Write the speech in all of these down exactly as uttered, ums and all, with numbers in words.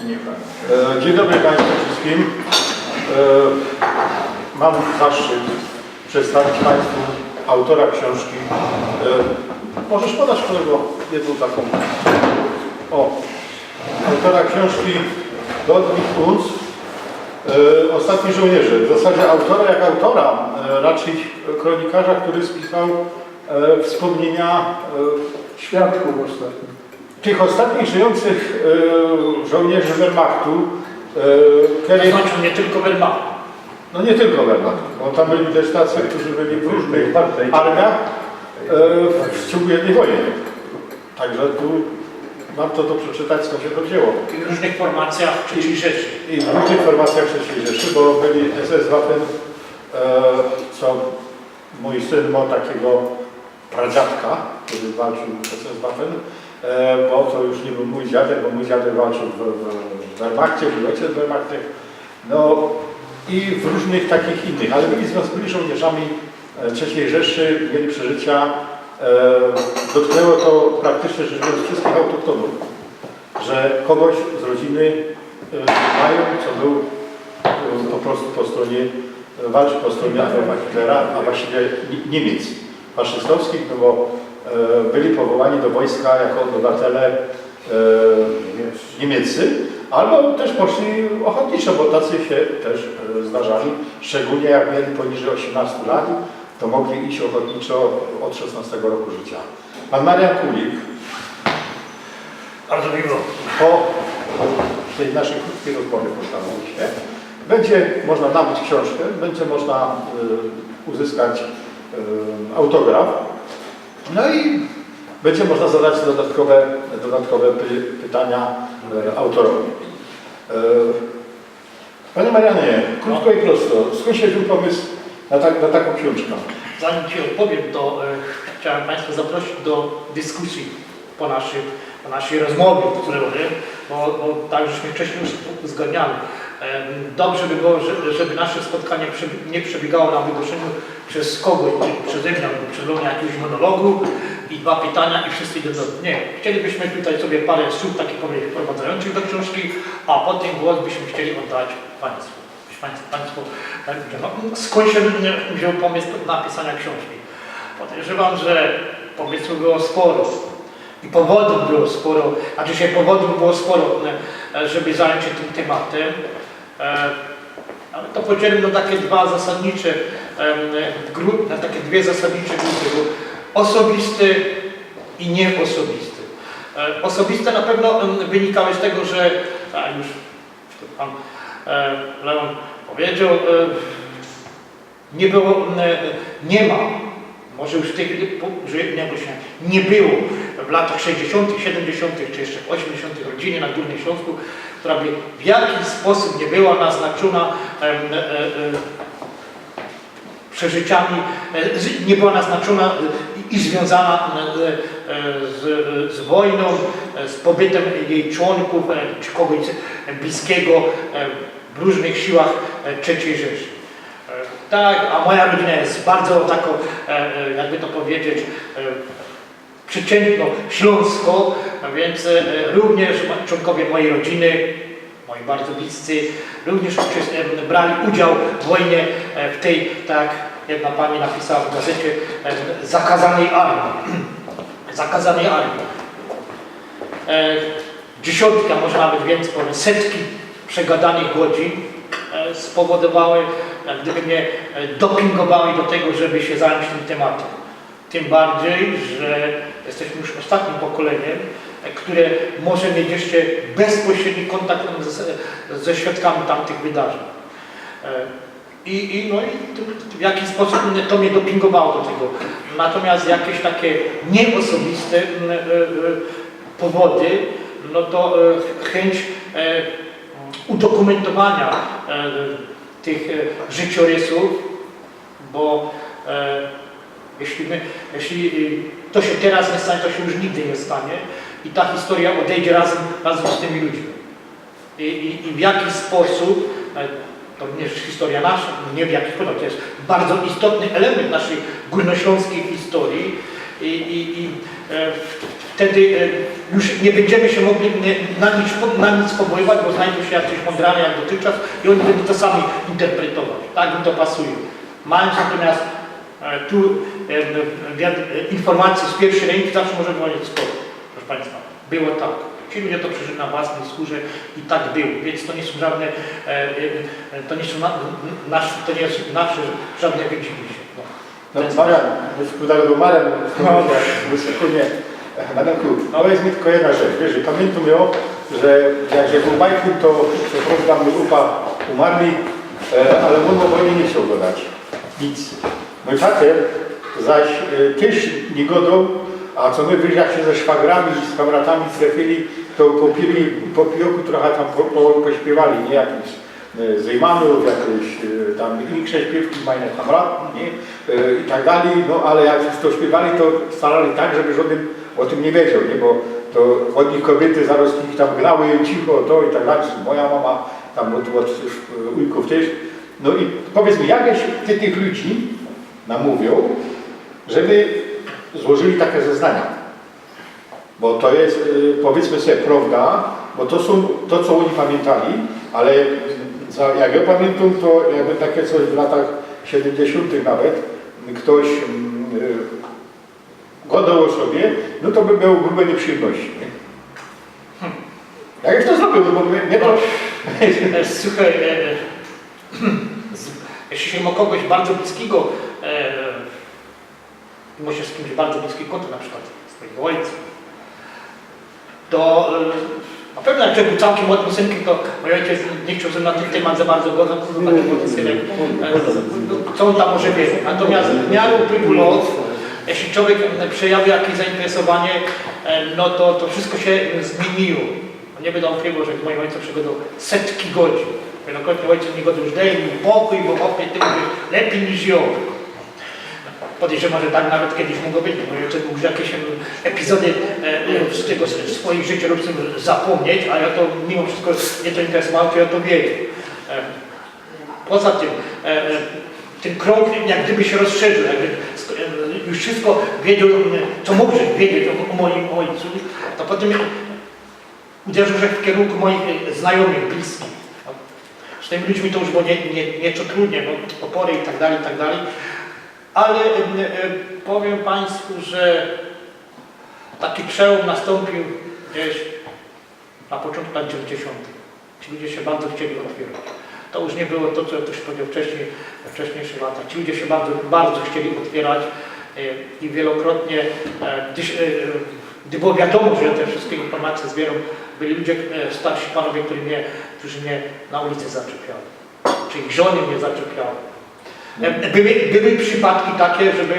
E, Dzień dobry Państwu wszystkim. E, Mam zaszczyt przedstawić Państwu autora książki. E, Możesz podać, kolego, jedną taką. O, autora książki Dort liegt uns, e, Ostatni żołnierze. W zasadzie autora jak autora, e, raczej kronikarza, który spisał e, wspomnienia e, Świadków ostatnich. tych ostatnich żyjących e, żołnierzy Wehrmachtu, e, To kiedy, znaczy nie tylko Wehrmachtu. no nie tylko Wehrmachtu, bo tam byli też tacy, którzy byli w różnych armiach e, w ciągu jednej wojny. Także tu warto to przeczytać, skąd się to wzięło. I w różnych formacjach trzeciej Rzeszy. I w różnych formacjach trzeciej Rzeszy, bo byli S S Waffen, e, co mój syn ma takiego pradziadka, który walczył w S S Waffen, e, bo to już nie był mój dziadek, bo mój dziadek walczył w, w, w Wehrmachcie, mój ojciec w Wehrmachcie. No i w różnych takich innych, ale byli, byli żołnierzami e, trzeciej Rzeszy, mieli przeżycia. E, Dotknęło to praktycznie rzecz biorąc wszystkich autochtonów, że kogoś z rodziny e, mają, co był e, po prostu po stronie, e, walczył po stronie Adolfa Hitlera, a właściwie Ni- Niemiec faszystowskich, no bo e, byli powołani do wojska jako obywatele e, niemieccy, albo też poszli ochotniczo, bo tacy się też e, zdarzali, szczególnie jak mieli poniżej osiemnastu lat, to mogli iść ochotniczo od szesnastego roku życia. Pan Marian Kulik Bardzo miło. po tej naszej krótkiej rozmowie, postaram się, będzie można nabyć książkę, będzie można e, uzyskać e, autograf, no i będzie można zadać dodatkowe, dodatkowe py, pytania e, autorowi. E, Panie Marianie, krótko i prosto, skąd się wziął pomysł na, tak, na taką książkę? Zanim Ci odpowiem, to e, chciałem Państwa zaprosić do dyskusji po, naszym, po naszej rozmowie, w której, bo, bo tak żeśmy wcześniej już uzgadniali. Em, Dobrze by było, że- żeby nasze spotkania przebi- nie przebiegało na wygłoszeniu przez kogoś, czyli przeze mnie albo przez mnie jakiegoś monologu i dwa pytania i wszyscy idą do... Nie, chcielibyśmy tutaj sobie parę słów takich powiedzieć wprowadzających do książki, a potem głos byśmy chcieli oddać Państwu. Państwo, państwo e, no, skąd się e, wziął pomysł napisania książki? Podejrzewam, że pomysłów było sporo i powodów było sporo, znaczy się powodów było sporo, e, żeby zająć się tym tematem. E, Ale to podzielę na takie dwa zasadnicze em, gru- na takie dwie zasadnicze grupy, bo osobiste i nieosobiste. E, Osobiste na pewno em, wynikały z tego, że a już pan e, Leon powiedział, e, nie było, e, nie ma, może już w tej chwili, że nie, bo się nie było w latach sześćdziesiątych, siedemdziesiątych czy jeszcze osiemdziesiątych rodziny na Górnym Śląsku, która by w jakiś sposób nie była naznaczona em, e, e, przeżyciami, e, z- nie była naznaczona e, i- i związana e, e, z, z wojną, e, z pobytem jej członków e, czy kogoś bliskiego e, w różnych siłach e, trzeciej Rzeszy. E, Tak, a moja rodzina jest bardzo taką, e, e, jakby to powiedzieć, e, przeciętną śląską, a więc e, również mo- członkowie mojej rodziny, moi bardzo bliscy, również uczest- e, brali udział w wojnie e, w tej, tak jak jedna pani napisała w gazecie, e, zakazanej armii. Zakazanej armii. E, Dziesiątki, a może nawet więcej, powiem setki przegadanych godzin e, spowodowały, jak gdyby mnie e, dopingowały do tego, żeby się zająć tym tematem. Tym bardziej, że jesteśmy już ostatnim pokoleniem, e, które może mieć jeszcze bezpośredni kontakt ze, ze świadkami tamtych wydarzeń. E, I, i, no i w jakiś sposób to mnie dopingowało do tego. Natomiast jakieś takie nieosobiste mm, e, e, powody, no to e, chęć e, udokumentowania e, tych e, życiorysów, bo e, jeśli, my, jeśli e, to się teraz nie stanie, to się już nigdy nie stanie i ta historia odejdzie razem, razem z tymi ludźmi. I, i, i w jaki sposób, e, to również historia nasza, nie w jaki sposób, to jest bardzo istotny element naszej górnośląskiej historii i, i, i e, Wtedy e, już nie będziemy się mogli nie- na nic, po- na nic powoływać, bo znajdą się jacyś mądrale jak dotychczas i oni będą to sami interpretować. Tak im to pasuje. Mając natomiast e, tu e, wiad- e, informacje z pierwszej ręki, zawsze możemy powiedzieć: „Spoko, proszę Państwa, było tak. Ci ludzie to przeżyli na własnej skórze i tak było”, więc to nie są żadne, e, e, to nie są na, nasze, to nie jest nasze żadne wydziwienie się. No. No, Marian, już kurde, do Marian, no, wysoko nie. Marianku, powiedz mi tylko jedna rzecz, wiesz, że pamiętam ja, że jak ja był bajkiem, to, to prawda, mój upa umarli, e, ale on o wojnie nie chciał gadać. Nic. Mój pater zaś e, też nie gadał, a co my wyżej jak się ze szwagrami, z kamratami trefili, to po, piwi, po pijoku trochę tam po, po, pośpiewali, nie, jakimś e, Zejmanów, jakieś e, tam inne śpiewki, Meine Kameraden, nie? E, I tak dalej, no ale jak już to śpiewali, to starali tak, żeby żaden o tym nie wiedział, nie? Bo to od nich kobiety zaraz ich tam gnały, cicho, to i tak dalej. Moja mama tam od, od e, ujków też. No i powiedz mi, jakieś ty tych ludzi namówił, żeby złożyli takie zeznania? Bo to jest, e, powiedzmy sobie, prawda, bo to są to, co oni pamiętali, ale za, jak ja pamiętam, to jakby takie coś w latach siedemdziesiątych nawet ktoś mm, e, gadał o sobie, no to by było grube nieprzyjemności. Nie? Jak już to zrobił, no bo mnie, mnie to... E, Słuchaj, e, e, z- jeśli się ma kogoś bardzo bliskiego, e, ma się z kimś bardzo bliski kontakt, na przykład swojego ojca, to e, na pewno jak człowiek był całkiem młodym synkiem, to mój ojciec nie chciał ze mną na ten temat za bardzo gadać, bo zobaczył, że synek, e, co on tam może wiedzieć. Natomiast w miarę upływu lat, jeśli człowiek e, przejawi jakieś zainteresowanie, e, no to, to wszystko się zmieniło. Nie będę ukrywał, że z moim ojcem przegadał setki godzin. Wielokrotnie ojciec mi gadał: „Już daj mi pokój, bo chłopie, ty mówisz lepiej niż ja”. Podejrzewam, że tak nawet kiedyś mogło być, bo ojciec mógł już jakieś em, epizody e, e, z tego z swoich życiorysu zapomnieć, a ja to mimo wszystko, mnie to interesowało, to ja to wiedział. E, Poza tym e, e, ten krąg jak gdyby się rozszerzył, jakby sk- e, już wszystko wiedział, e, co mógł wiedzieć o, o moim ojcu, to potem uderzył się w kierunku moich e, znajomych, bliskich. Z tymi ludźmi to już było nie, nie, nieco trudniej, bo opory i tak dalej, i tak dalej. Ale e, e, powiem Państwu, że taki przełom nastąpił gdzieś na początku lat dziewięćdziesiątych. Ci ludzie się bardzo chcieli otwierać. To już nie było to, co ktoś powiedział wcześniej, we wcześniejszych latach. Ci ludzie się bardzo, bardzo chcieli otwierać e, i wielokrotnie, e, gdyż, e, gdy było wiadomo, że ja te wszystkie informacje zbieram, byli ludzie, e, starsi panowie, którzy mnie, którzy mnie na ulicy zaczepiali. Czy ich żony mnie zaczepiały. E, Były, były przypadki takie, żeby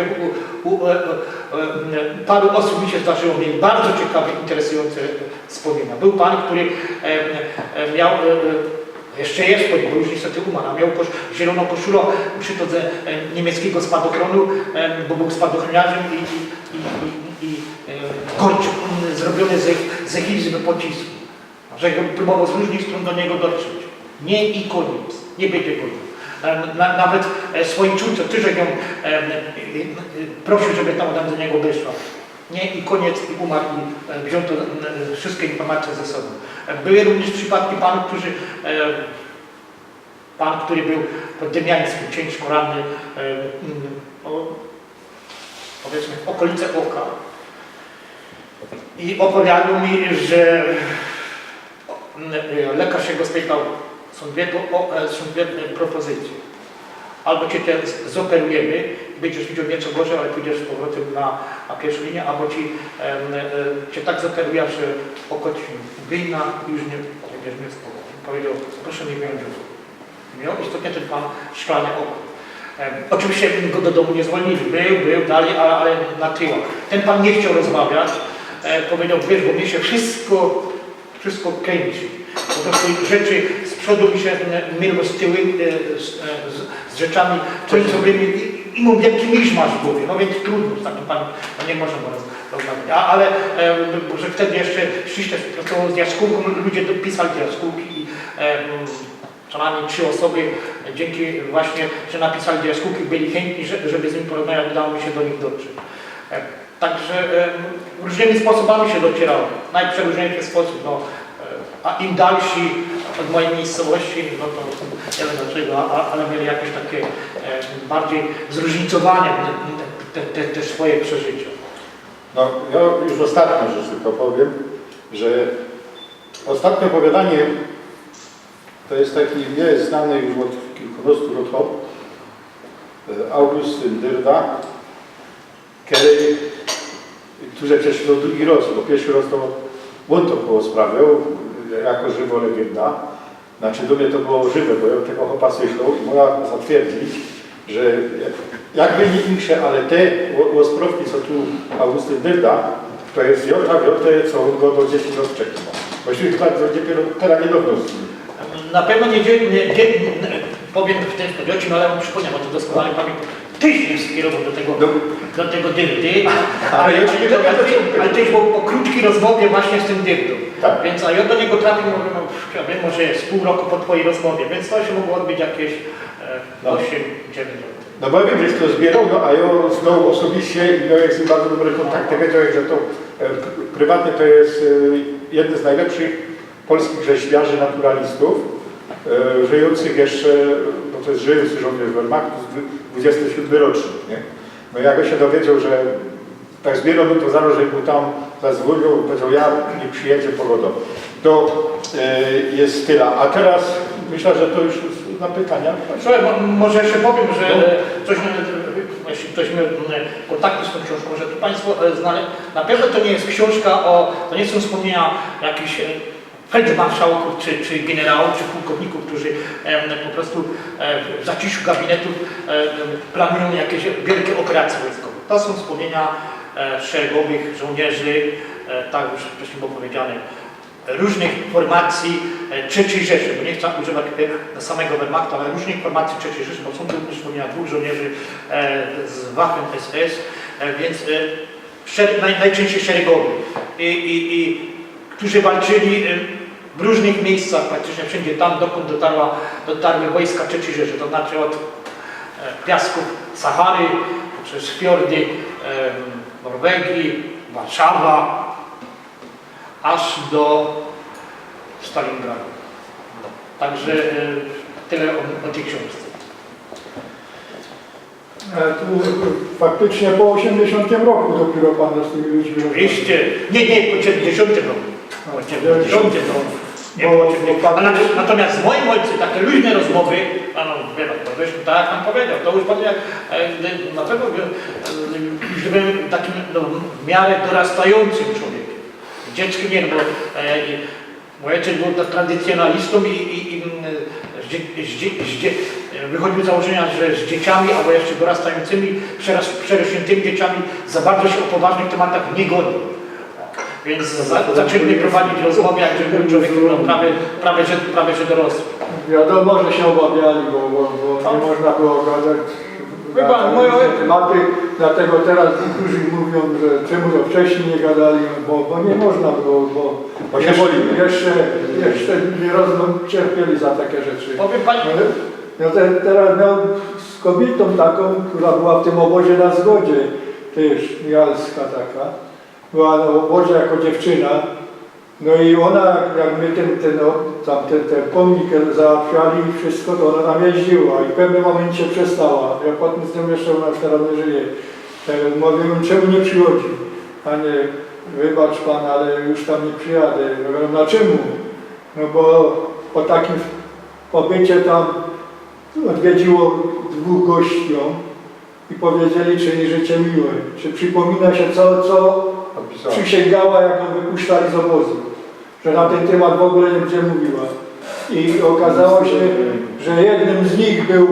u, u, e, e, e, paru osób mi się zdarzyło mieć bardzo ciekawe, interesujące wspomnienia. Był pan, który e, e, miał, e, e, jeszcze jest, choć bo już niestety umarł, a miał kosz, zieloną koszulę przy todze e, niemieckiego spadochronu, e, bo był spadochroniarzem i, i, i, i, i e, kończył, mm, zrobiony ze, ze chińskim pocisku. Że próbował z różnych stron do niego dotrzeć. Nie i koniec. Nie będzie go. E, Na, nawet e, swojej córce, ty, że ją e, e, e, prosił, żeby tam do niego wyszła. Nie i koniec i umarł i e, wziął to, e, wszystkie informacje ze sobą. E, Były również przypadki panów, którzy e, pan, który był pod Dymiańskim ciężko ranny, e, mm, o, powiedzmy w okolice oka i opowiadał mi, że mm, e, lekarz się go spytał, są dwie, po- o- e, są dwie e, propozycje. Albo cię teraz zoperujemy i będziesz widział nieco gorzej, ale pójdziesz z powrotem na, na pierwszą linię, albo ci, em, e, cię tak zoperuje, że oko ci wyjmie i już nie, nie będziesz miał spokoju. Powiedział, proszę mi wyjąć oko. Miał istotnie ten pan szklane oko. Em, Oczywiście go do domu nie zwolnili, był, był dalej, ale, ale na tyłach. Ten pan nie chciał rozmawiać, e, powiedział, wiesz, bo mnie się wszystko, wszystko kręci. Po prostu rzeczy z przodu mi się e, mylą z tyłu, e, z, e, z, z rzeczami końcowymi i, i mam wielki miszmasz w głowie, no więc trudno, z takim panem no nie można roz- rozmawiać. A, ale e, że wtedy jeszcze ściśle współpracował z jaskółką, ludzie pisali te jaskółki i e, co najmniej trzy osoby, dzięki właśnie, że napisali do jaskółki, byli chętni, że- żeby z nim porozmawiać, udało mi się do nich dotrzeć. E, Także em, Różnymi sposobami się docierało, w najprzeróżniejszy sposób, no, e, a im dalsi od mojej miejscowości, no to nie wiem dlaczego, a, a, ale mieli jakieś takie e, bardziej zróżnicowane te, te, te, te swoje przeżycia. No, ja już ostatnią rzecz tylko powiem, że ostatnie opowiadanie to jest taki, jest znany już od kilkunastu lat chłop, e, Augustyn Dyrda, który, który przeszedł drugi raz, bo pierwszy raz to on to było sprawiał, jako żywô legenda. Znaczy do mnie to było żywe, bo ja tego chłopa słyszał i mogę zatwierdzić, że jakby nie insze, ale te ło- łostrowki, co tu Augustyn Dyrda, to jest jota, jota, co on go do dziesięciu lat przeklinał. Właściwie chyba dopiero teraz niedawno z nim. Na pewno nie, nie, nie, nie powiem w ten sposób, o czym, ale on przypomniał, bo to doskonale pamiętam. Tyś mnie skierował do tego, No. Do tego Dyrdy, Ale ja ci nie powiem, ale, co ty, ty- ale tyś był po krótki rozmowie właśnie z tym Dyrdą. Tak. Więc a ja do niego trafił, mówię, no, ja wiem, może z pół roku po twojej rozmowie, więc to się mogło odbyć jakieś e, No. osiem, dziewięć lat. No bo ja wiem, żeś to zbierał, no a ja znał osobiście i miał z nim bardzo dobre kontakty. Wiedział, że to e, prywatnie to jest e, jeden z najlepszych polskich rzeźbiarzy naturalistów, e, żyjących jeszcze, bo to jest żyjący żołnierz Wehrmachtu, dwudziesty siódmy rocznik, nie? No jak on się dowiedział, że tak zbierał, no to zaraz, że mu tam zadzwonił, powiedział, ja nie przyjedzie, pogoda. To e, jest tyle. A teraz myślę, że to już na pytania. Słuchaj, mo- może jeszcze powiem, że No. e, coś, e, jeśli ktoś miał e, kontakty z tą książką, że to Państwo e, znali. Na pewno to nie jest książka o, to nie są wspomnienia jakichś e, feldmarszałków czy, czy generałów, czy pułkowników, którzy em, po prostu e, w zaciszu gabinetów e, planują jakieś wielkie operacje wojskowe. To są wspomnienia e, szeregowych żołnierzy, e, tak już wcześniej było powiedziane, różnych formacji e, trzeciej Rzeszy, bo nie chcę używać tutaj samego Wehrmachtu, ale różnych formacji trzeciej Rzeszy, bo są tu również wspomnienia dwóch żołnierzy e, z Waffen S S, e, więc e, szer, naj, najczęściej szeregowych, i, i, i, którzy walczyli e, w różnych miejscach, praktycznie wszędzie tam, dokąd dotarła, dotarły wojska trzeciej Rzeszy, to znaczy od e, piasków Sahary, przez fiordy e, Norwegii, Warszawa, aż do Stalingradu. No. Także e, tyle o, o tej książce. Ale tu faktycznie po osiemdziesiątym roku dopiero pan z tymi ludźmi rozmawiał. Oczywiście. Nie, nie, po siedemdziesiątym roku. Po siedemdziesiątym roku. Nie, Bo- po siedemdziesiątym. bo- A na, natomiast z moim ojcem takie luźne rozmowy, a no, wie pan, to zresztą tak jak pan powiedział, to już pan jak, e, na pewno e, już byłem takim no, w miarę dorastającym człowiekiem. Dzieckiem nie, no bo e, i- mój ojciec był tra- tradycjonalistą i, i, i mm, z dzie- z dzie- z dzie- wychodził z założenia, że z dzieciami, albo jeszcze dorastającymi, przeroś- przerośniętymi dzieciami za bardzo się o poważnych tematach nie godzi. Więc za- zaczęli prowadzić rozmowy, jak mój człowiek no, prawie, prawie, że, prawie że dorosły. Wiadomo, że się obawiali, bo, bo, bo nie można było gadać Wie pan, na moje- różne tematy, dlatego teraz niektórzy mówią, że czemu to wcześniej nie gadali, bo, bo nie można było, bo, Bo się jeszcze, boimy. jeszcze, jeszcze ludzie rozmą cierpieli za takie rzeczy. Powiem pani, No, ja te, teraz miał z kobietą taką, która była w tym obozie na Zgodzie, też mijalska taka, była na obozie jako dziewczyna. No i ona, jak my ten, ten, o- tam ten, ten pomnik załatwiali i wszystko, to ona tam jeździła i w pewnym momencie przestała. Ja potem z nią jeszcze, ona już teraz nie żyje. E, Mówię, czemu nie przychodzi? Panie, wybacz pan, ale już tam nie przyjadę. Ja mówię, no czemu? No bo po takim pobycie tam odwiedziło dwóch gości ją i powiedzieli, czy jej życie miłe, czy przypomina się co, co Opisałem. Przysięgała, jak ją wypuszczali z obozu, że na ten temat w ogóle nie będzie mówiła. I okazało się, że jednym z nich był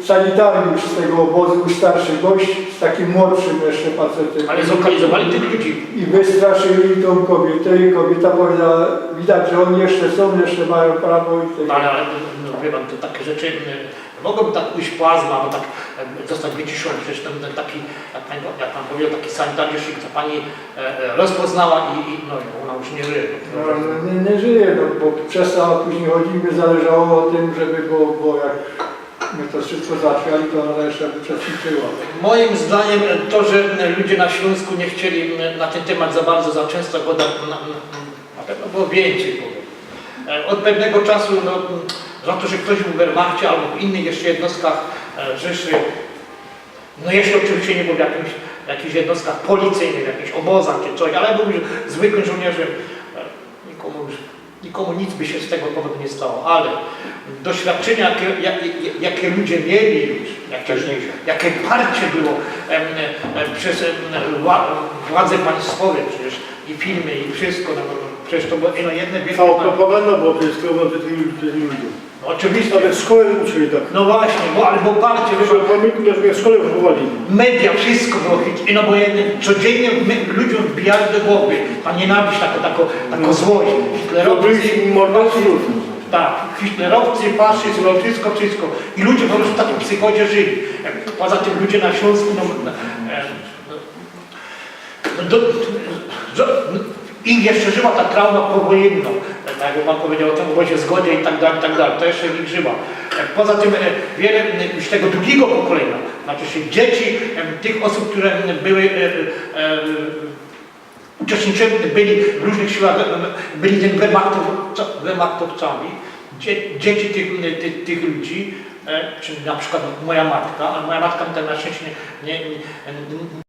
sanitariusz z tego obozu, starszy gość, z takim młodszym jeszcze facetem. Ale zlokalizowali tych ludzi. I wystraszyli tą kobietę i kobieta powiedziała, widać, że oni jeszcze są, jeszcze mają prawo i tego. Ale, ale no, wie pan, to takie rzeczy mm, mogą tak ujść płazma, bo tak e, zostać wyciszony. Przecież ten, ten taki, jak pan, jak pan powiedział, taki sanitariusz, co pani e, e, rozpoznała i, i no, i ona już nie żyje. No, no, nie, nie żyje, no, bo przestała później chodzić, by zależało o tym, żeby było, było jak My to wszystko załatwiali, to ona jeszcze uczestniczyła. Moim zdaniem to, że ludzie na Śląsku nie chcieli na ten temat za bardzo, za często gadać, na, na, na pewno było więcej powodów. E, Od pewnego czasu, no, za to, że ktoś był w Wehrmachcie albo w innych jeszcze jednostkach e, Rzeszy, no jeśli oczywiście nie był w jakimś, jakichś jednostkach policyjnych, w jakichś obozach czy coś, ale był już zwykłym żołnierzem, e, nikomu, już, nikomu nic by się z tego powodu nie stało, ale doświadczenia, jakie, jakie, jakie ludzie mieli już, jakie, Wcześniejsze. jakie parcie było em, em, przez em, wła- władze państwowe przecież i filmy i wszystko, no, przecież to było no, jedne wielkie... Cała propaganda była przez to, przez tych ludzi. No, oczywiście. Nawet w szkole uczyli tak. No właśnie, bo, ale było parcie, Że pamiętam, jak w szkole wychowali. Media, wszystko było hit. I no bo jednym codziennie my, ludziom wbijali do głowy ta nienawiść, taka, taka, taka złość. Hitlerowcy, Zabójstwo, morderstwo. tak, hitlerowcy, faszyzm, no wszystko, wszystko. I ludzie po prostu w takim psychozie żyli. Poza tym ludzie na Śląsku, no, no, e, no, do, do, no, i jeszcze żyła ta trauma powojenna, tak jak pan powiedział o tym obozie zgody i tak dalej, i tak dalej. To jeszcze w nich żyła. E, Poza tym e, wiele e, już tego drugiego pokolenia, znaczy się dzieci e, tych osób, które były e, e, uczestniczyły, byli w różnych siłach, e, byli tym wehrmachtowca- wehrmachtowcami, dzie, dzieci tych, tych, tych ludzi, e, czy na przykład moja matka, ale moja matka mi tak na szczęście nie, nie, nie,